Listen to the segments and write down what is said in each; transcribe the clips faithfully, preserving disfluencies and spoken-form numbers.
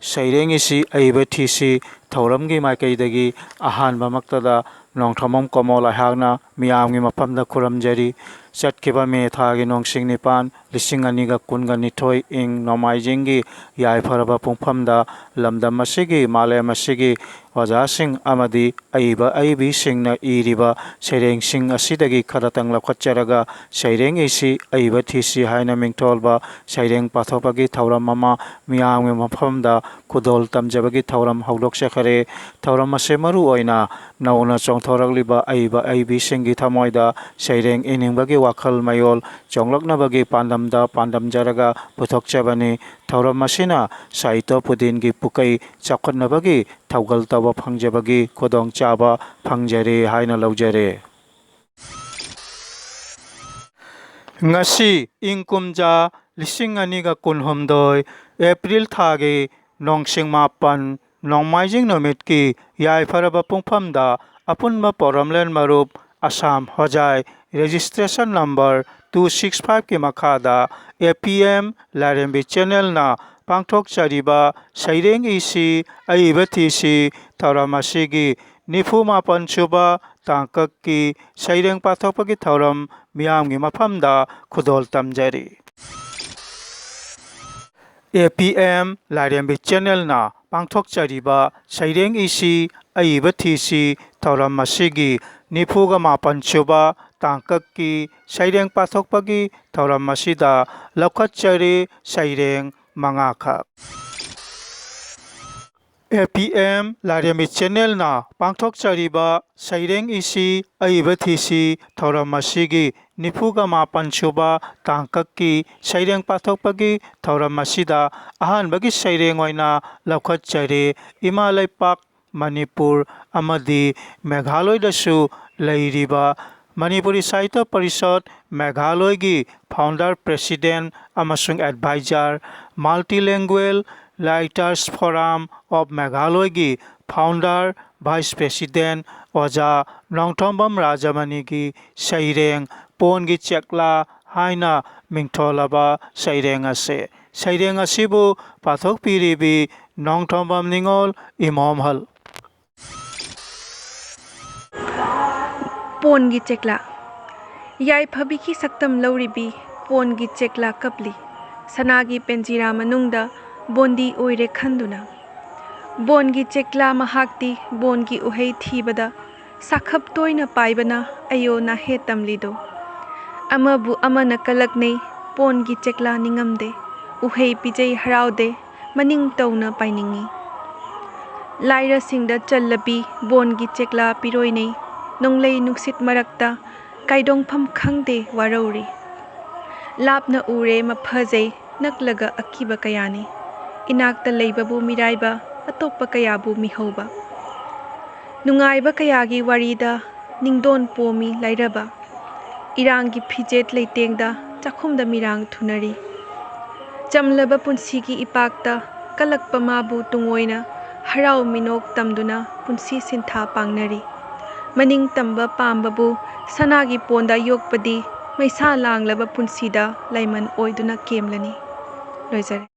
ꯁꯩꯔꯦꯡ ꯏꯁꯤ ꯑꯏꯕ ꯊꯤꯁꯤ ꯊꯧꯔꯝꯒꯤ ꯃꯥꯏꯀꯩꯗꯒꯤ ꯑꯍꯥꯟꯕꯃꯛꯇꯗ ꯅꯣꯡꯊꯣꯝꯕꯝ ꯀꯣꯃꯣꯜ ꯑꯩꯍꯥꯛꯅ ꯃꯤꯌꯥꯝꯒꯤ ꯃꯐꯝꯗ ꯈꯨꯔꯨꯝꯖꯔꯤ꯫ ꯆꯠꯈꯤꯕ ꯃꯦ ꯊꯥꯒꯤ ꯅꯣꯡꯁꯤꯡ ꯅꯤꯄꯥꯟ, ꯂꯤꯁꯤꯡ ꯑꯅꯤꯒ ꯀꯨꯟꯒ ꯅꯤꯊꯣꯏ, ꯏꯪ ꯅꯣꯡꯃꯥꯏꯖꯤꯡꯒꯤ ꯌꯥꯏꯐꯔꯕ ꯄꯨꯡꯐꯝꯗ ꯂꯝꯗꯝ ꯑꯁꯤꯒꯤ, ꯃꯥꯂꯦꯝ ꯑꯁꯤꯒꯤ ꯑꯣꯖꯥꯁꯤꯡ ꯑꯃꯗꯤ ꯑꯏꯕ ꯑꯏꯕꯤꯁꯤꯡꯅ ꯏꯔꯤꯕ ꯁꯩꯔꯦꯡꯁꯤꯡ ꯑꯁꯤꯗꯒꯤ ꯈꯔꯇꯪ ꯂꯧꯈꯠꯆꯔꯒ ꯁꯩꯔꯦꯡ ꯏꯁꯤ ꯑꯏꯕ ꯊꯤꯁꯤ ꯍꯥꯏꯅ ꯃꯤꯡꯊꯣꯜꯕ ꯁꯩꯔꯦꯡ ꯄꯥꯊꯣꯛꯄꯒꯤ ꯊꯧꯔꯝ ꯑꯃ ꯃꯤꯌꯥꯝꯒꯤ ꯃꯐꯝꯗ ꯈꯨꯗꯣꯜ ꯇꯝꯖꯕꯒꯤ ꯊꯧꯔꯝ ꯍꯧꯗꯣꯛꯆꯈꯔꯦ꯫ ꯊꯧꯔꯝ ꯑꯁꯤ ꯃꯔꯨ ꯑꯣꯏꯅ ꯅꯧꯅ ꯆꯣꯡꯊꯣꯔꯛꯂꯤꯕ ꯑꯏꯕ ꯑꯏꯕꯤꯁꯤꯡꯒꯤ ꯊꯃꯣꯏꯗ ꯁꯩꯔꯦꯡ ꯏꯅꯤꯡꯕꯒꯤ ꯋꯥꯈꯜ ꯃꯌꯣꯜ ꯆꯣꯡꯂꯛꯅꯕꯒꯤ ꯄꯥꯟꯗꯝꯗ ꯄꯥꯟꯗꯝꯖꯔꯒ ꯄꯨꯊꯣꯛꯆꯕꯅꯤ꯫ ꯊꯧꯔꯝ ꯑꯁꯤꯅ ꯁꯥꯍꯤꯇ꯭ꯌ ꯄꯨꯗꯤꯟꯒꯤ ꯄꯨꯀꯩ ꯆꯥꯎꯈꯠꯅꯕꯒꯤ ꯊꯧꯒꯜ ꯇꯧꯕ ꯐꯪꯖꯕꯒꯤ ꯈꯨꯗꯣꯡꯆꯥꯕ ꯐꯪꯖꯔꯦ ꯍꯥꯏꯅ ꯂꯧꯖꯔꯦ꯫ ꯉꯁꯤ ꯏꯪ ꯀꯨꯝꯖꯥ ꯂꯤꯁꯤꯡ ꯑꯅꯤꯒ ꯀꯨꯟꯍꯨꯝꯗꯣꯏ ꯑꯦꯄ꯭ꯔꯤꯜ ꯊꯥꯒꯤ ꯅꯣꯡꯁꯤꯡ ꯃꯥꯄꯟ, ꯅꯣꯡꯃꯥꯏꯖꯤꯡ ꯅꯨꯃꯤꯠꯀꯤ ꯌꯥꯏꯐꯔꯕ ꯄꯨꯡꯐꯝꯗ ꯑꯄꯨꯟꯕ ꯄꯣꯔꯝꯂꯦꯟ ꯃꯔꯨꯞ ꯑꯁꯥꯝ ꯍꯣꯖꯥꯏ registration number two six five ꯀꯤ ꯃꯈꯥꯗ A P M ꯂꯥꯏꯔꯦꯝꯕꯤ channelꯅ ꯄꯥꯡꯊꯣꯛꯆꯔꯤꯕ ꯁꯩꯔꯦꯡ ꯏꯁꯤ ꯑꯏꯕ ꯊꯤꯁꯤ ꯊꯧꯔꯝ ꯑꯁꯤꯒꯤ ꯅꯤꯐꯨ ꯃꯥꯄꯟ ꯁꯨꯕ ꯇꯥꯡꯀꯛꯀꯤ ꯁꯩꯔꯦꯡ ꯄꯥꯊꯣꯛꯄꯒꯤ ꯊꯧꯔꯝ ꯃꯤꯌꯥꯝꯒꯤ ꯃꯐꯝꯗ ꯈꯨꯗꯣꯜ ꯇꯝꯖꯔꯤ꯫ A P M ꯂꯥꯏꯔꯦꯝꯕꯤ channelꯅ ꯄꯥꯡꯊꯣꯛꯆꯔꯤꯕ ꯁꯩꯔꯦꯡ ꯏꯁꯤ ꯑꯏꯕ ꯊꯤꯁꯤ ꯊꯧꯔꯝ ꯑꯁꯤꯒꯤ ꯅꯤꯐꯨꯒ ꯃꯥꯄꯟ ꯁꯨꯕ ꯇꯥꯡꯀꯛꯀꯤ ꯁꯩꯔꯦꯡ ꯄꯥꯊꯣꯛꯄꯒꯤ ꯊꯧꯔꯝ ꯑꯁꯤꯗ ꯂꯧꯈꯠꯆꯔꯤ ꯁꯩꯔꯦꯡ ꯃꯉꯥꯈꯛ꯫ A P M ꯂꯥꯏꯔꯦꯝꯕꯤ channelꯅ ꯄꯥꯡꯊꯣꯛꯆꯔꯤꯕ ꯁꯩꯔꯦꯡ ꯏꯁꯤ ꯑꯏꯕ ꯊꯤꯁꯤ ꯊꯧꯔꯝ ꯑꯁꯤꯒꯤ ꯅꯤꯐꯨꯒ ꯃꯥꯄꯟ ꯁꯨꯕ ꯇꯥꯡꯀꯛꯀꯤ ꯁꯩꯔꯦꯡ ꯄꯥꯊꯣꯛꯄꯒꯤ ꯊꯧꯔꯝ ꯑꯁꯤꯗ ꯑꯍꯥꯟꯕꯒꯤ ꯁꯩꯔꯦꯡ ꯑꯣꯏꯅ ꯂꯧꯈꯠꯆꯔꯤ ꯏꯃꯥ ꯂꯩꯄꯥꯛ ꯃꯅꯤꯄꯨꯔ ꯑꯃꯗꯤ ꯃꯦꯘꯥꯂꯣꯏꯗꯁꯨ ꯂꯩꯔꯤꯕ ꯃꯅꯤꯄꯨꯔꯤ ꯁꯥꯍꯤꯇ꯭ꯌ ꯄꯔꯤꯁꯠ ꯃꯦꯘꯥꯂꯣꯏꯒꯤ founder president ꯑꯃꯁꯨꯡ advisor, multilingual Writers Forum of Meghalaya ꯒꯤ founder vice president ꯑꯣꯖꯥ ꯅꯣꯡꯊꯣꯝꯕꯝ ꯔꯥꯖꯃꯅꯤꯒꯤ ꯁꯩꯔꯦꯡ ꯄꯣꯟꯒꯤ ꯆꯦꯛꯂꯥ ꯍꯥꯏꯅ ꯃꯤꯡꯊꯣꯜꯂꯕ ꯁꯩꯔꯦꯡ ꯑꯁꯤ꯫ ꯁꯩꯔꯦꯡ ꯑꯁꯤꯕꯨ ꯄꯥꯊꯣꯛꯄꯤꯔꯤꯕꯤ ꯅꯣꯡꯊꯣꯝꯕꯝ ꯅꯤꯉꯣꯜ ꯏꯃꯣꯝꯍꯜ꯫ ꯄꯣꯟꯒꯤ ꯆꯦꯛꯂꯥ꯫ ꯌꯥꯏꯐꯕꯤꯒꯤ ꯁꯛꯇꯝ ꯂꯧꯔꯤꯕꯤ ꯄꯣꯟꯒꯤ ꯆꯦꯛꯂꯥ ꯀꯞꯂꯤ꯫ ꯁꯅꯥꯒꯤ ꯄꯦꯟꯖꯤꯔꯥ ꯃꯅꯨꯡꯗ ꯕꯣꯟꯗꯤ ꯑꯣꯏꯔꯦ ꯈꯟꯗꯨꯅ꯫ ꯕꯣꯟꯒꯤ ꯆꯦꯛꯂꯥ ꯃꯍꯥꯛꯇꯤ ꯕꯣꯟꯒꯤ ꯎꯍꯩ ꯊꯤꯕꯗ ꯁꯥꯈꯞ ꯇꯣꯏꯅ ꯄꯥꯏꯕꯅ ꯑꯌꯣ ꯅꯥꯍꯦ ꯇꯝꯂꯤꯗꯣ꯫ ꯑꯃꯕꯨ ꯑꯃꯅ ꯀꯂꯛꯅꯩ, ꯄꯣꯟꯒꯤ ꯆꯦꯛꯂꯥ ꯅꯤꯡꯉꯝꯗꯦ꯫ ꯎꯍꯩ ꯄꯤꯖꯩ ꯍꯔꯥꯎꯗꯦ, ꯃꯅꯤꯡ ꯇꯧꯅ ꯄꯥꯏꯅꯤꯡꯏ꯫ ꯂꯥꯏꯔꯁꯤꯡꯗ ꯆꯜꯂꯕꯤ ꯕꯣꯟꯒꯤ ꯆꯦꯛꯂꯥ ꯄꯤꯔꯣꯏꯅꯩ꯫ ꯅꯣꯡꯂꯩ ꯅꯨꯡꯁꯤꯠ ꯃꯔꯛꯇ ꯀꯥꯏꯗꯣꯡꯐꯝ ꯈꯪꯗꯦ ꯋꯥꯔꯧꯔꯤ꯫ ꯂꯥꯞꯅ ꯎꯔꯦ ꯃꯐꯖꯩ, ꯅꯛꯂꯒ ꯑꯀꯤꯕ ꯀꯌꯥꯅꯤ꯫ ꯏꯅꯥꯛꯇ ꯂꯩꯕꯕꯨ ꯃꯤꯔꯥꯏꯕ, ꯑꯇꯣꯞꯄ ꯀꯌꯥꯕꯨ ꯃꯤꯍꯧꯕ꯫ ꯅꯨꯡꯉꯥꯏꯕ ꯀꯌꯥꯒꯤ ꯋꯥꯔꯤꯗ ꯅꯤꯡꯗꯣꯟ ꯄꯣꯝꯃꯤ ꯂꯥꯏꯔꯕ꯫ ꯏꯔꯥꯡꯒꯤ ꯐꯤꯖꯦꯠ ꯂꯩꯇꯦꯡꯗ ꯆꯥꯛꯈꯨꯝꯗ ꯃꯤꯔꯥꯡ ꯊꯨꯅꯔꯤ꯫ ꯆꯝꯂꯕ ꯄꯨꯟꯁꯤꯒꯤ ꯏꯄꯥꯛꯇ ꯀꯜꯂꯛꯄ ꯃꯥꯕꯨ ꯇꯨꯡꯑꯣꯏꯅ ꯍꯔꯥꯎ ꯃꯤꯅꯣꯛ ꯇꯝꯗꯨꯅ ꯄꯨꯟꯁꯤ ꯁꯤꯟꯊꯥ ꯄꯥꯡꯅꯔꯤ꯫ ꯃꯅꯤꯡ ꯇꯝꯕ ꯄꯥꯝꯕꯕꯨ ꯁꯅꯥꯒꯤ ꯄꯣꯟꯗ ꯌꯣꯛꯄꯗꯤ ꯃꯩꯁꯥ ꯂꯥꯡꯂꯕ ꯄꯨꯟꯁꯤꯗ ꯂꯥꯏꯃꯟ ꯑꯣꯏꯗꯨꯅ ꯀꯦꯝꯂꯅꯤ꯫ ꯂꯣꯏꯖꯔꯦ꯫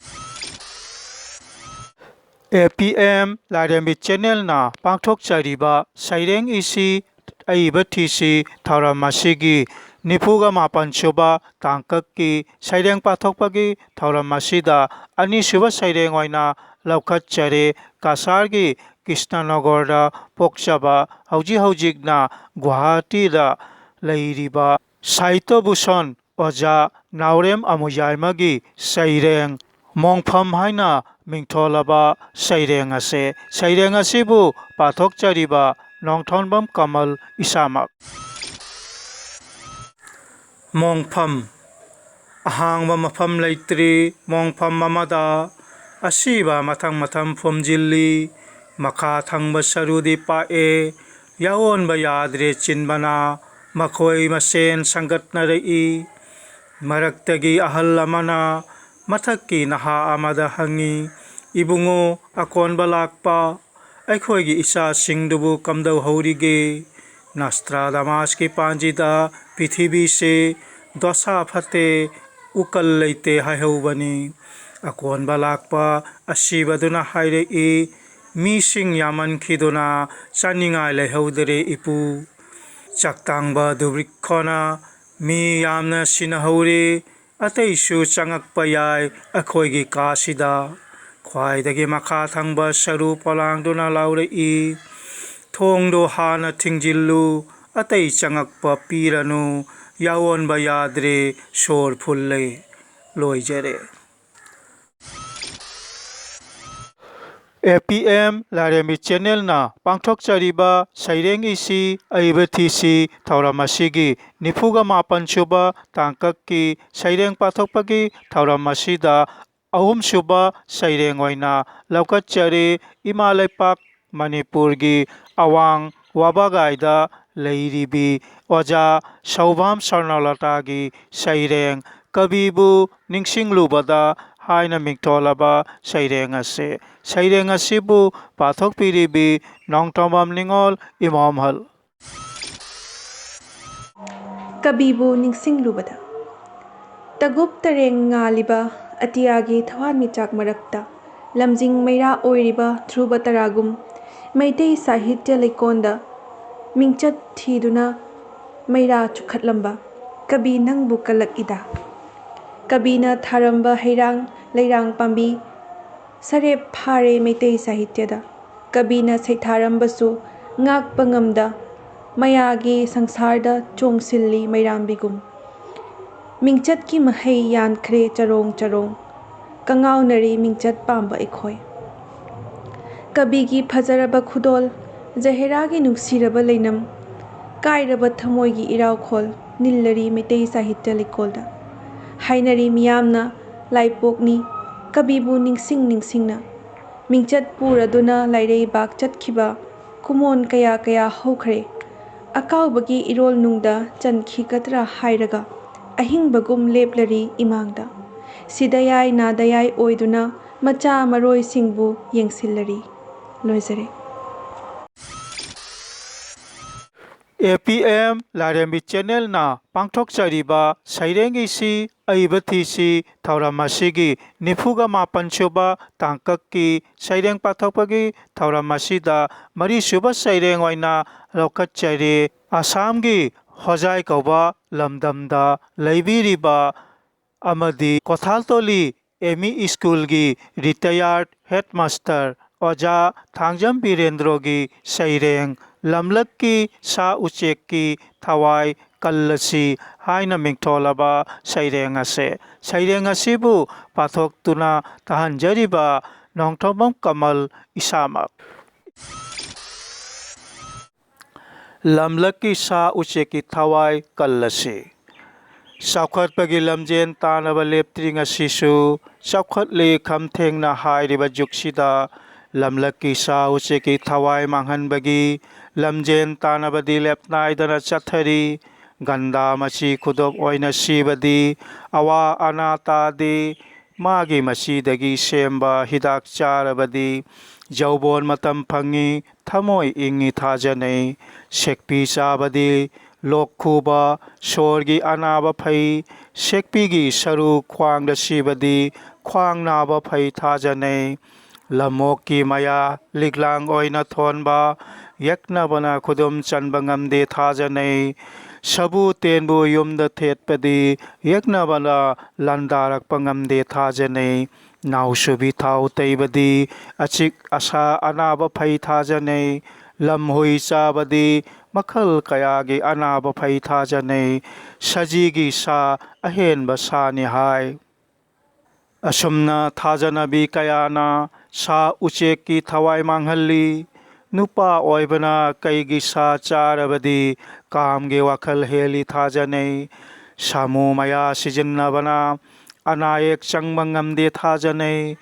ꯑꯦ ꯄꯤ ꯑꯦꯝ ꯂꯥꯏꯔꯦꯝꯕꯤ ꯆꯦꯅꯦꯜꯅ ꯄꯥꯡꯊꯣꯛꯆꯔꯤꯕ ꯁꯩꯔꯦꯡ ꯏꯁꯤ ꯑꯏꯕ ꯊꯤꯁꯤ ꯊꯧꯔꯝ ꯑꯁꯤꯒꯤ ꯅꯤꯐꯨꯒ ꯃꯥꯄꯟ ꯁꯨꯕ ꯇꯥꯡꯀꯛꯀꯤ ꯁꯩꯔꯦꯡ ꯄꯥꯊꯣꯛꯄꯒꯤ ꯊꯧꯔꯝ ꯑꯁꯤꯗ ꯑꯅꯤꯁꯨꯕ ꯁꯩꯔꯦꯡ ꯑꯣꯏꯅ ꯂꯧꯈꯠꯆꯔꯦ꯫ ꯀꯁꯥꯔꯒꯤ ꯀ꯭ꯔꯤꯁꯅꯅꯒꯔꯗ ꯄꯣꯛꯆꯕ, ꯍꯧꯖꯤꯛ ꯍꯧꯖꯤꯛꯅ ꯒꯨꯋꯥꯍꯥꯇꯤꯗ ꯂꯩꯔꯤꯕ ꯁꯥꯍꯤꯇ꯭ꯌ ꯚꯨꯁꯟ ꯑꯣꯖꯥ ꯅꯥꯎꯔꯦꯝ ꯑꯃꯨꯌꯥꯏꯃꯒꯤ ꯁꯩꯔꯦꯡ ꯃꯣꯡꯐꯝ ꯍꯥꯏꯅ ꯃꯤꯡꯊꯣꯜꯂꯕ ꯁꯩꯔꯦꯡ ꯑꯁꯦ꯫ ꯁꯩꯔꯦꯡ ꯑꯁꯤꯕꯨ ꯄꯥꯊꯣꯛꯆꯔꯤꯕ ꯅꯣꯡꯊꯣꯟꯕꯝ ꯀꯃꯜ ꯏꯁꯥꯃꯛ꯫ ꯃꯣꯡꯐꯝ꯫ ꯑꯍꯥꯡꯕ ꯃꯐꯝ ꯂꯩꯇ꯭ꯔꯤ ꯃꯣꯡꯐꯝ ꯑꯃꯗ꯫ ꯑꯁꯤꯕ ꯃꯊꯪ ꯃꯊꯪ ꯐꯨꯝꯖꯤꯜꯂꯤ꯫ ꯃꯈꯥ ꯊꯪꯕ ꯁꯔꯨꯗꯤ ꯄꯥꯛꯑꯦ꯫ ꯌꯥꯑꯣꯟꯕ ꯌꯥꯗ꯭ꯔꯦ ꯆꯤꯟꯕꯅ꯫ ꯃꯈꯣꯏ ꯃꯁꯦꯟ ꯁꯪꯒꯠꯅꯔꯛꯏ꯫ ꯃꯔꯛꯇꯒꯤ ꯑꯍꯜ ꯑꯃꯅ ꯃꯊꯛꯀꯤ ꯅꯍꯥ ꯑꯃꯗ ꯍꯪꯉꯤ, ꯏꯕꯨꯡꯉꯣ, ꯑꯀꯣꯟꯕ ꯂꯥꯛꯄ ꯑꯩꯈꯣꯏꯒꯤ ꯏꯆꯥꯁꯤꯡꯗꯨꯕꯨ ꯀꯝꯗꯧꯍꯧꯔꯤꯒꯦ? ꯅꯣꯁꯇ꯭ꯔꯥꯗꯥꯃꯁꯀꯤ ꯄꯥꯟꯖꯤꯗ ꯄ꯭ꯔꯤꯊꯤꯕꯤꯁꯦ ꯗꯣꯁꯥ ꯐꯠꯇꯦ, ꯎꯀꯜ ꯂꯩꯇꯦ ꯍꯥꯏꯍꯧꯕꯅꯤ꯫ ꯑꯀꯣꯟꯕ ꯂꯥꯛꯄ ꯑꯁꯤꯕꯗꯨꯅ ꯍꯥꯏꯔꯛꯏ, ꯃꯤꯁꯤꯡ ꯌꯥꯝꯃꯟꯈꯤꯗꯨꯅ ꯆꯥꯅꯤꯡꯉꯥꯏ ꯂꯩꯍꯧꯗꯔꯦ ꯏꯄꯨ꯫ ꯆꯥꯛꯇꯥꯡꯕ ꯗꯨꯕ꯭ꯔꯤꯛꯈꯣꯅ ꯃꯤ ꯌꯥꯝꯅ ꯁꯤꯅꯍꯧꯔꯦ, ꯑꯇꯩꯁꯨ ꯆꯪꯉꯛꯄ ꯌꯥꯏ ꯑꯩꯈꯣꯏꯒꯤ ꯀꯥꯁꯤꯗ꯫ ꯈ꯭ꯋꯥꯏꯗꯒꯤ ꯃꯈꯥ ꯊꯪꯕ ꯁꯔꯨ ꯄꯣꯂꯥꯡꯗꯨꯅ ꯂꯥꯎꯔꯛꯏ, ꯊꯣꯡꯗꯣ ꯍꯥꯟꯅ ꯊꯤꯡꯖꯤꯜꯂꯨ, ꯑꯇꯩ ꯆꯪꯉꯛꯄ ꯄꯤꯔꯅꯨ, ꯌꯥꯑꯣꯟꯕ ꯌꯥꯗ꯭ꯔꯦ, ꯁꯣꯔ ꯐꯨꯜꯂꯦ꯫ ꯂꯣꯏꯖꯔꯦ꯫ ꯑꯦ ꯄꯤ ꯑꯦꯝ ꯂꯥꯏꯔꯦꯝꯕꯤ ꯆꯦꯅꯦꯜꯅ ꯄꯥꯡꯊꯣꯛꯆꯔꯤꯕ ꯁꯩꯔꯦꯡ ꯏꯁꯤ ꯑꯏꯕ ꯊꯤꯁꯤ ꯊꯧꯔꯝ ꯑꯁꯤꯒꯤ ꯅꯤꯐꯨꯒ ꯃꯥꯄꯟ ꯁꯨꯕ ꯇꯥꯡꯀꯛꯀꯤ ꯁꯩꯔꯦꯡ ꯄꯥꯊꯣꯛꯄꯒꯤ ꯊꯧꯔꯝ ꯑꯁꯤꯗ ꯑꯍꯨꯝꯁꯨꯕ ꯁꯩꯔꯦꯡ ꯑꯣꯏꯅ ꯂꯧꯈꯠꯆꯔꯤ꯫ ꯏꯃꯥ ꯂꯩꯄꯥꯛ ꯃꯅꯤꯄꯨꯔꯒꯤ ꯑꯋꯥꯡ ꯋꯥꯕꯒꯥꯏꯗ ꯂꯩꯔꯤꯕꯤ ꯑꯣꯖꯥ ꯁꯧꯕꯥꯝ ꯁꯔꯅꯂꯇꯥꯒꯤ ꯁꯩꯔꯦꯡ ꯀꯕꯤꯕꯨ ꯅꯤꯡꯁꯤꯡꯂꯨꯕꯗ ꯍꯥꯏꯅ ꯃꯤꯡꯊꯣꯜꯂꯕ ꯁꯩꯔꯦꯡ ꯑꯁꯤ꯫ ꯁꯩꯔꯦꯡ ꯑꯁꯤꯕꯨ ꯄꯥꯊꯣꯛꯄꯤꯔꯤꯕꯤ ꯅꯣꯡꯊꯣꯝꯕꯝ ꯅꯤꯉꯣꯜ ꯏꯃꯣꯝꯍꯜ꯫ ꯀꯕꯤꯕꯨ ꯅꯤꯡꯁꯤꯡꯂꯨꯕꯗ꯫ ꯇꯒꯨꯞ ꯇꯔꯦꯡ ꯉꯥꯜꯂꯤꯕ ꯑꯇꯤꯌꯥꯒꯤ ꯊꯋꯥꯟꯃꯤꯆꯥꯛ ꯃꯔꯛꯇ ꯂꯝꯖꯤꯡ ꯃꯩꯔꯥ ꯑꯣꯏꯔꯤꯕ ꯙ꯭ꯔꯨꯕ ꯇꯔꯥꯒꯨꯝ ꯃꯩꯇꯩ ꯁꯥꯍꯤꯇ꯭ꯌ ꯂꯩꯀꯣꯟꯗ ꯃꯤꯡꯆꯠ ꯊꯤꯗꯨꯅ ꯃꯩꯔꯥ ꯆꯨꯈꯠꯂꯝꯕ ꯀꯕꯤ ꯅꯪꯕꯨ ꯀꯜꯂꯛꯏꯗ꯫ ꯀꯕꯤꯅ ꯊꯥꯔꯝꯕ ꯍꯩꯔꯥꯡ ꯂꯩꯔꯥꯡ ꯄꯥꯝꯕꯤ ꯁꯔꯦꯞ ꯐꯥꯔꯦ ꯃꯩꯇꯩ ꯁꯥꯍꯤꯇ꯭ꯌꯗ꯫ ꯀꯕꯤꯅ ꯁꯩꯊꯥꯔꯝꯕꯁꯨ ꯉꯥꯛꯄ ꯉꯝꯗ ꯃꯌꯥꯒꯤ ꯁꯪꯁꯥꯔꯗ ꯆꯣꯡꯁꯤꯜꯂꯤ ꯃꯩꯔꯥꯝꯕꯤꯒꯨꯝ꯫ ꯃꯤꯡꯆꯠꯀꯤ ꯃꯍꯩ ꯌꯥꯟꯈ꯭ꯔꯦ ꯆꯔꯣꯡ ꯆꯔꯣꯡ, ꯀꯉꯥꯎꯅꯔꯤ ꯃꯤꯡꯆꯠ ꯄꯥꯝꯕ ꯑꯩꯈꯣꯏ꯫ ꯀꯕꯤꯒꯤ ꯐꯖꯔꯕ ꯈꯨꯗꯣꯜ, ꯖꯍꯦꯔꯥꯒꯤ ꯅꯨꯡꯁꯤꯔꯕ ꯂꯩꯅꯝ, ꯀꯥꯏꯔꯕ ꯊꯃꯣꯏꯒꯤ ꯏꯔꯥꯎꯈꯣꯜ ꯅꯤꯜꯂꯔꯤ ꯃꯩꯇꯩ ꯁꯥꯍꯤꯇ꯭ꯌ ꯂꯩꯀꯣꯜꯗ꯫ ꯍꯥꯏꯅꯔꯤ ꯃꯤꯌꯥꯝꯅ ꯂꯥꯏꯄꯣꯛꯅꯤ ꯀꯕꯤꯕꯨ ꯅꯤꯡꯁꯤꯡ ꯅꯤꯡꯁꯤꯡꯅ꯫ ꯃꯤꯡꯆꯠ ꯄꯨꯔꯗꯨꯅ ꯂꯥꯏꯔꯩꯕꯥꯛ ꯆꯠꯈꯤꯕ ꯀꯨꯃꯣꯟ ꯀꯌꯥ ꯀꯌꯥ ꯍꯧꯈ꯭ꯔꯦ꯫ ꯑꯀꯥꯎꯕꯒꯤ ꯏꯔꯣꯜ ꯅꯨꯡꯗ ꯆꯟꯈꯤꯒꯗ꯭ꯔꯥ ꯍꯥꯏꯔꯒ ꯑꯍꯤꯡꯕꯒꯨꯝ ꯂꯦꯞꯂꯔꯤ ꯏꯃꯥꯡꯗ꯫ ꯁꯤꯗ ꯌꯥꯏ ꯅꯥꯗ ꯌꯥꯏ ꯑꯣꯏꯗꯨꯅ ꯃꯆꯥ ꯃꯔꯣꯏꯁꯤꯡꯕꯨ ꯌꯦꯡꯁꯤꯜꯂꯔꯤ꯫ ꯂꯣꯏꯖꯔꯦ꯫ ꯑꯦ ꯄꯤ ꯑꯦꯝ ꯂꯥꯏꯔꯦꯝꯕꯤ ꯆꯦꯅꯦꯜꯅ ꯄꯥꯡꯊꯣꯛꯆꯔꯤꯕ ꯁꯩꯔꯦꯡꯒꯤ ꯁꯤ ꯑꯏꯕ ꯊꯤꯁꯤ ꯊꯧꯔꯝ ꯑꯁꯤꯒꯤ ꯅꯤꯐꯨꯒ ꯃꯥꯄꯟ ꯁꯨꯕ ꯇꯥꯡꯀꯛꯀꯤ ꯁꯩꯔꯦꯡ ꯄꯥꯊꯣꯛꯄꯒꯤ ꯊꯧꯔꯝ ꯑꯁꯤꯗ ꯃꯔꯤꯁꯨꯕ ꯁꯩꯔꯦꯡ ꯑꯣꯏꯅ ꯂꯧꯈꯠꯆꯔꯤ꯫ ꯑꯁꯥꯝꯒꯤ ꯍꯣꯖꯥꯏ ꯀꯧꯕ ꯂꯝꯗꯝꯗ ꯂꯩꯕꯤꯔꯤꯕ ꯑꯃꯗꯤ ꯀꯣꯊꯥꯜꯇꯣꯂꯤ ꯑꯦꯝ ꯏ ꯁ꯭ꯀꯨꯜꯒꯤ ꯔꯤꯇꯥꯌꯔꯗ ꯍꯦꯗꯃꯥꯁꯇꯔ ꯑꯣꯖꯥ ꯊꯥꯡꯖꯝ ꯕꯤꯔꯦꯟꯗ꯭ꯔꯣꯒꯤ ꯁꯩꯔꯦꯡ ꯂꯝꯂꯛꯀꯤ ꯁꯥ ꯎꯆꯦꯛꯀꯤ ꯊꯋꯥꯏ ꯀꯜꯂꯁꯤ ꯍꯥꯏꯅ ꯃꯤꯡꯊꯣꯜꯂꯕ ꯁꯩꯔꯦꯡ ꯑꯁꯦ꯫ ꯁꯩꯔꯦꯡ ꯑꯁꯤꯕꯨ ꯄꯥꯊꯣꯛꯇꯨꯅ ꯇꯥꯍꯟꯖꯔꯤꯕ ꯅꯣꯡꯊꯣꯝꯕꯝ ꯀꯃꯜ ꯏꯁꯥꯃꯛ꯫ ꯂꯝꯂꯛꯀꯤ ꯁꯥ ꯎꯆꯦꯛꯀꯤ ꯊꯋꯥꯏ ꯀꯜꯂꯁꯤ꯫ ꯆꯥꯎꯈꯠꯄꯒꯤ ꯂꯝꯖꯦꯟ ꯇꯥꯟꯅꯕ ꯂꯦꯞꯇ꯭ꯔꯤ ꯉꯁꯤꯁꯨ, ꯆꯥꯎꯈꯠꯂꯤ ꯈꯝꯊꯦꯡꯅ ꯍꯥꯏꯔꯤꯕ ꯖꯨꯛꯁꯤꯗ ꯂꯝꯂꯛꯀꯤ ꯁꯥ ꯎꯆꯦꯛꯀꯤ ꯊꯋꯥꯏ ꯃꯥꯡꯍꯟꯕꯒꯤ ꯂꯝꯖꯦꯟ ꯇꯥꯟꯅꯕꯗꯤ ꯂꯦꯞꯅꯥꯏꯗꯅ ꯆꯠꯊꯔꯤ꯫ ꯒꯟꯗꯥ ꯃꯆꯤ ꯈꯨꯗꯣꯞ ꯑꯣꯏꯅ ꯁꯤꯕꯗꯤ ꯑꯋꯥ ꯑꯅꯥ ꯇꯥꯗꯦ꯫ ꯃꯥꯒꯤ ꯃꯆꯤꯗꯒꯤ ꯁꯦꯝꯕ ꯍꯤꯗꯥꯛ ꯆꯥꯔꯕꯗꯤ ꯌꯧꯕꯣꯟ ꯃꯇꯝ ꯐꯪꯉꯤ, ꯊꯃꯣꯏ ꯏꯪꯉꯤ ꯊꯥꯖꯅꯩ꯫ ꯁꯦꯛꯄꯤ ꯆꯥꯕꯗꯤ ꯂꯣꯛ ꯈꯨꯕ, ꯁꯣꯔꯒꯤ ꯑꯅꯥꯕ ꯐꯩ꯫ ꯁꯦꯛꯄꯤꯒꯤ ꯁꯔꯨ ꯈ꯭ꯋꯥꯡꯗ ꯁꯤꯕꯗꯤ ꯈ꯭ꯋꯥꯡ ꯅꯥꯕ ꯐꯩ ꯊꯥꯖꯅꯩ꯫ ꯂꯝꯑꯣꯛꯀꯤ ꯃꯌꯥ ꯂꯤꯛꯂꯥꯡ ꯑꯣꯏꯅ ꯊꯣꯟꯕ ꯌꯦꯛꯅꯕꯅ ꯈꯨꯗꯨꯝ ꯆꯟꯕ ꯉꯝꯗꯦ ꯊꯥꯖꯅꯩ꯫ ꯁꯕꯨ ꯇꯦꯟꯕꯨ ꯌꯨꯝꯗ ꯊꯦꯠꯄꯗꯤ ꯌꯦꯛꯅꯕꯅ ꯂꯥꯟꯗꯥꯔꯛꯄ ꯉꯝꯗꯦ ꯊꯥꯖꯅꯩ꯫ ꯅꯥꯎꯁꯨꯕꯤ ꯊꯥꯎ ꯇꯩꯕꯗꯤ ꯑꯆꯤꯛ ꯑꯁꯥ ꯑꯅꯥꯕ ꯐꯩ ꯊꯥꯖꯅꯩ꯫ ꯂꯝꯍꯨꯏ ꯆꯥꯕꯗꯤ ꯃꯈꯜ ꯀꯌꯥꯒꯤ ꯑꯅꯥꯕ ꯐꯩ ꯊꯥꯖꯅꯩ꯫ ꯁꯖꯤꯒꯤ ꯁꯥ ꯑꯍꯦꯟꯕ ꯁꯥꯅꯤ ꯍꯥꯏ꯫ ꯑꯁꯨꯝꯅ ꯊꯥꯖꯅꯕꯤ ꯀꯌꯥꯅ ꯁꯥ ꯎꯆꯦꯛꯀꯤ ꯊꯋꯥꯏ ꯃꯥꯡꯍꯜꯂꯤ꯫ ꯅꯨꯄꯥ ꯑꯣꯏꯕꯅ ꯀꯩꯒꯤ ꯁꯥ ꯆꯥꯔꯕꯗꯤ ꯀꯥꯝꯒꯤ ꯋꯥꯈꯜ ꯍꯦꯜꯂꯤ ꯊꯥꯖꯅꯩ꯫ ꯁꯥꯃꯨ ꯃꯌꯥ ꯁꯤꯖꯤꯟꯅꯕꯅ ꯑꯅꯥ ꯑꯌꯦꯛ ꯆꯪꯕ ꯉꯝꯗꯦ ꯊꯥꯖꯅꯩ꯫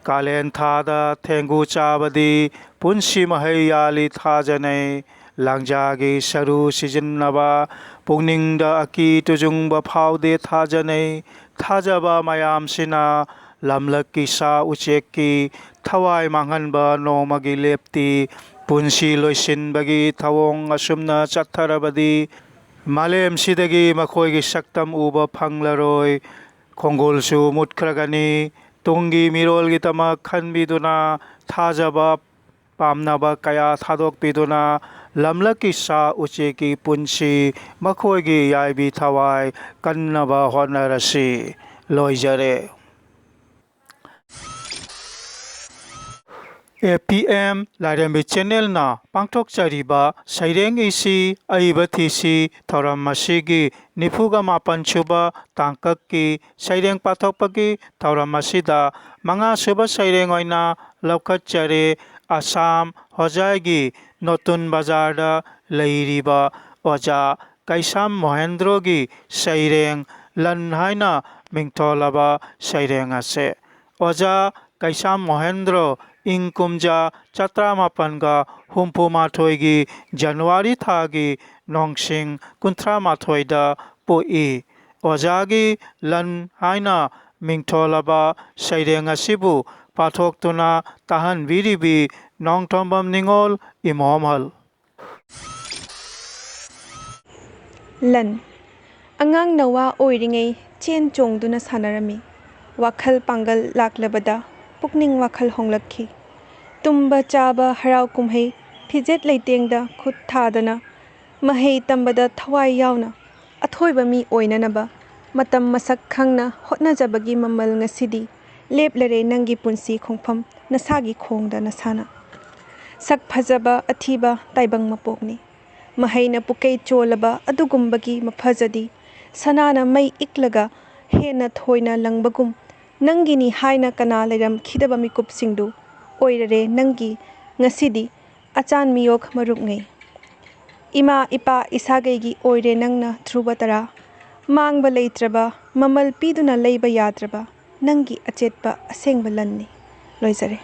ꯀꯥꯂꯦꯟ ꯊꯥꯗ ꯊꯦꯡꯒꯨ ꯆꯥꯕꯗꯤ ꯄꯨꯟꯁꯤ ꯃꯍꯩ ꯌꯥꯜꯂꯤ ꯊꯥꯖꯅꯩ꯫ ꯂꯥꯡꯖꯥꯒꯤ ꯁꯔꯨ ꯁꯤꯖꯤꯟꯅꯕ ꯄꯨꯛꯅꯤꯡꯗ ꯑꯀꯤ ꯇꯨꯖꯨꯡꯕ ꯐꯥꯎꯗꯦ ꯊꯥꯖꯅꯩ꯫ ꯊꯥꯖꯕ ꯃꯌꯥꯝꯁꯤꯅ ꯂꯝꯂꯛꯀꯤ ꯁꯥ ꯎꯆꯦꯛꯀꯤ ꯊꯋꯥꯏ ꯃꯥꯡꯍꯟꯕ ꯅꯣꯡꯃꯒꯤ ꯂꯦꯞꯇꯤ꯫ ꯄꯨꯟꯁꯤ ꯂꯣꯏꯁꯤꯟꯕꯒꯤ ꯊꯧꯑꯣꯡ ꯑꯁꯨꯝꯅ ꯆꯠꯊꯔꯕꯗꯤ, ꯃꯥꯂꯦꯝꯁꯤꯗꯒꯤ ꯃꯈꯣꯏꯒꯤ ꯁꯛꯇꯝ ꯎꯕ ꯐꯪꯂꯔꯣꯏ꯫ ꯈꯣꯡꯒꯨꯜꯁꯨ ꯃꯨꯠꯈ꯭ꯔꯒꯅꯤ꯫ ꯇꯨꯡꯒꯤ ꯃꯤꯔꯣꯜꯒꯤꯗꯃꯛ ꯈꯟꯕꯤꯗꯨꯅ ꯊꯥꯖꯕ ꯄꯥꯝꯅꯕ ꯀꯌꯥ ꯊꯥꯗꯣꯛꯄꯤꯗꯨꯅ ꯂꯝꯂꯛꯀꯤ ꯁꯥ ꯎꯆꯦꯛꯀꯤ ꯄꯨꯟꯁꯤ ꯃꯈꯣꯏꯒꯤ ꯌꯥꯏꯕꯤ ꯊꯋꯥꯏ ꯀꯟꯅꯕ ꯍꯣꯠꯅꯔꯁꯤ꯫ ꯂꯣꯏꯖꯔꯦ꯫ ꯑꯦ ꯄꯤ ꯑꯦꯝ ꯂꯥꯏꯔꯦꯝꯕꯤ ꯆꯦꯅꯦꯜꯅ ꯄꯥꯡꯊꯣꯛꯆꯔꯤꯕ ꯁꯩꯔꯦꯡ ꯏꯁꯤ ꯑꯏꯕ ꯊꯤꯁꯤ ꯊꯧꯔꯝ ꯑꯁꯤꯒꯤ ꯅꯤꯐꯨꯒ ꯃꯥꯄꯟ ꯁꯨꯕ ꯇꯥꯡꯀꯛꯀꯤ ꯁꯩꯔꯦꯡ ꯄꯥꯊꯣꯛꯄꯒꯤ ꯊꯧꯔꯝ ꯑꯁꯤꯗ ꯃꯉꯥ ꯁꯨꯕ ꯁꯩꯔꯦꯡ ꯑꯣꯏꯅ ꯂꯧꯈꯠꯆꯔꯦ꯫ ꯑꯁꯥꯝ ꯍꯣꯖꯥꯏꯒꯤ ꯅꯣꯇꯨꯟ ꯕꯖꯥꯔꯗ ꯂꯩꯔꯤꯕ ꯑꯣꯖꯥ ꯀꯩꯁꯥꯝ ꯃꯣꯍꯦꯟꯗ꯭ꯔꯣꯒꯤ ꯁꯩꯔꯦꯡ ꯂꯟ ꯍꯥꯏꯅ ꯃꯤꯡꯊꯣꯜꯂꯕ ꯁꯩꯔꯦꯡ ꯑꯁꯦ꯫ ꯑꯣꯖꯥ ꯀꯩꯁꯥꯝ ꯃꯣꯍꯦꯟꯗ꯭ꯔꯣ ꯏꯪ ꯀꯨꯝꯖꯥ ꯆꯥꯇ꯭ꯔꯥꯃꯥꯄꯟꯒ ꯍꯨꯝꯐꯨ ꯃꯥꯊꯣꯏꯒꯤ ꯖꯅꯋꯥꯔꯤ ꯊꯥꯒꯤ ꯅꯣꯡꯁꯤꯡ ꯀꯨꯟꯊ꯭ꯔꯥ ꯃꯥꯊꯣꯏꯗ ꯄꯣꯛꯏ꯫ ꯑꯣꯖꯥꯒꯤ ꯂꯟ ꯍꯥꯏꯅ ꯃꯤꯡꯊꯣꯜꯂꯕ ꯁꯩꯔꯦꯡ ꯑꯁꯤꯕꯨ ꯄꯥꯊꯣꯛꯇꯨꯅ ꯇꯥꯍꯟꯕꯤꯔꯤꯕꯤ ꯅꯣꯡꯊꯣꯝꯕꯝ ꯅꯤꯉꯣꯜ ꯏꯃꯣꯝꯍꯜ꯫ ꯂꯟ꯫ ꯑꯉꯥꯡ ꯅꯋꯥ ꯑꯣꯏꯔꯤꯉꯩ ꯆꯦꯟ ꯆꯣꯡꯗꯨꯅ ꯁꯥꯟꯅꯔꯝꯃꯤ꯫ ꯋꯥꯈꯜ ꯄꯥꯡꯒꯜ ꯂꯥꯛꯂꯕꯗ ꯄꯨꯛꯅꯤꯡ ꯋꯥꯈꯜ ꯍꯣꯡꯂꯛꯈꯤ꯫ ꯇꯨꯝꯕ ꯆꯥꯕ ꯍꯔꯥꯎ ꯀꯨꯝꯍꯩ ꯐꯤꯖꯦꯠ ꯂꯩꯇꯦꯡꯗ ꯈꯨꯠ ꯊꯥꯗꯅ ꯃꯍꯩ ꯇꯝꯕꯗ ꯊꯋꯥꯏ ꯌꯥꯎꯅ ꯑꯊꯣꯏꯕ ꯃꯤ ꯑꯣꯏꯅꯅꯕ ꯃꯇꯝ ꯃꯁꯛ ꯈꯪꯅ ꯍꯣꯠꯅꯖꯕꯒꯤ ꯃꯃꯜ ꯉꯁꯤꯗꯤ ꯂꯦꯞꯂꯔꯦ ꯅꯪꯒꯤ ꯄꯨꯟꯁꯤ ꯈꯣꯡꯐꯝ ꯅꯁꯥꯒꯤ ꯈꯣꯡꯗ ꯅꯁꯥꯅ꯫ ꯁꯛ ꯐꯖꯕ ꯑꯊꯤꯕ ꯇꯥꯏꯕꯪ ꯃꯄꯣꯛꯅꯤ꯫ ꯃꯍꯩꯅ ꯄꯨꯀꯩ ꯆꯣꯜꯂꯕ ꯑꯗꯨꯒꯨꯝꯕꯒꯤ ꯃꯐꯖꯗꯤ ꯁꯅꯥꯅ ꯃꯩ ꯏꯛꯂꯒ ꯍꯦꯟꯅ ꯊꯣꯏꯅ ꯂꯪꯕꯒꯨꯝ ꯅꯪꯒꯤꯅꯤ ꯍꯥꯏꯅ ꯀꯅꯥ ꯂꯩꯔꯝꯈꯤꯗꯕ ꯃꯤꯀꯨꯞꯁꯤꯡꯗꯨ ꯑꯣꯏꯔꯔꯦ ꯅꯪꯒꯤ ꯉꯁꯤꯗꯤ ꯑꯆꯥꯟ ꯃꯤꯌꯣꯛ ꯃꯔꯨꯞꯉꯩ꯫ ꯏꯃꯥ ꯏꯄꯥ ꯏꯁꯥꯒꯩꯒꯤ ꯑꯣꯏꯔꯦ ꯅꯪꯅ ꯙ꯭ꯔꯨꯕ ꯇꯔꯥ꯫ ꯃꯥꯡꯕ ꯂꯩꯇ꯭ꯔꯕ ꯃꯃꯜ ꯄꯤꯗꯨꯅ ꯂꯩꯕ ꯌꯥꯗ꯭ꯔꯕ ꯅꯪꯒꯤ ꯑꯆꯦꯠꯄ ꯑꯁꯦꯡꯕ ꯂꯟꯅꯤ꯫ ꯂꯣꯏꯖꯔꯦ꯫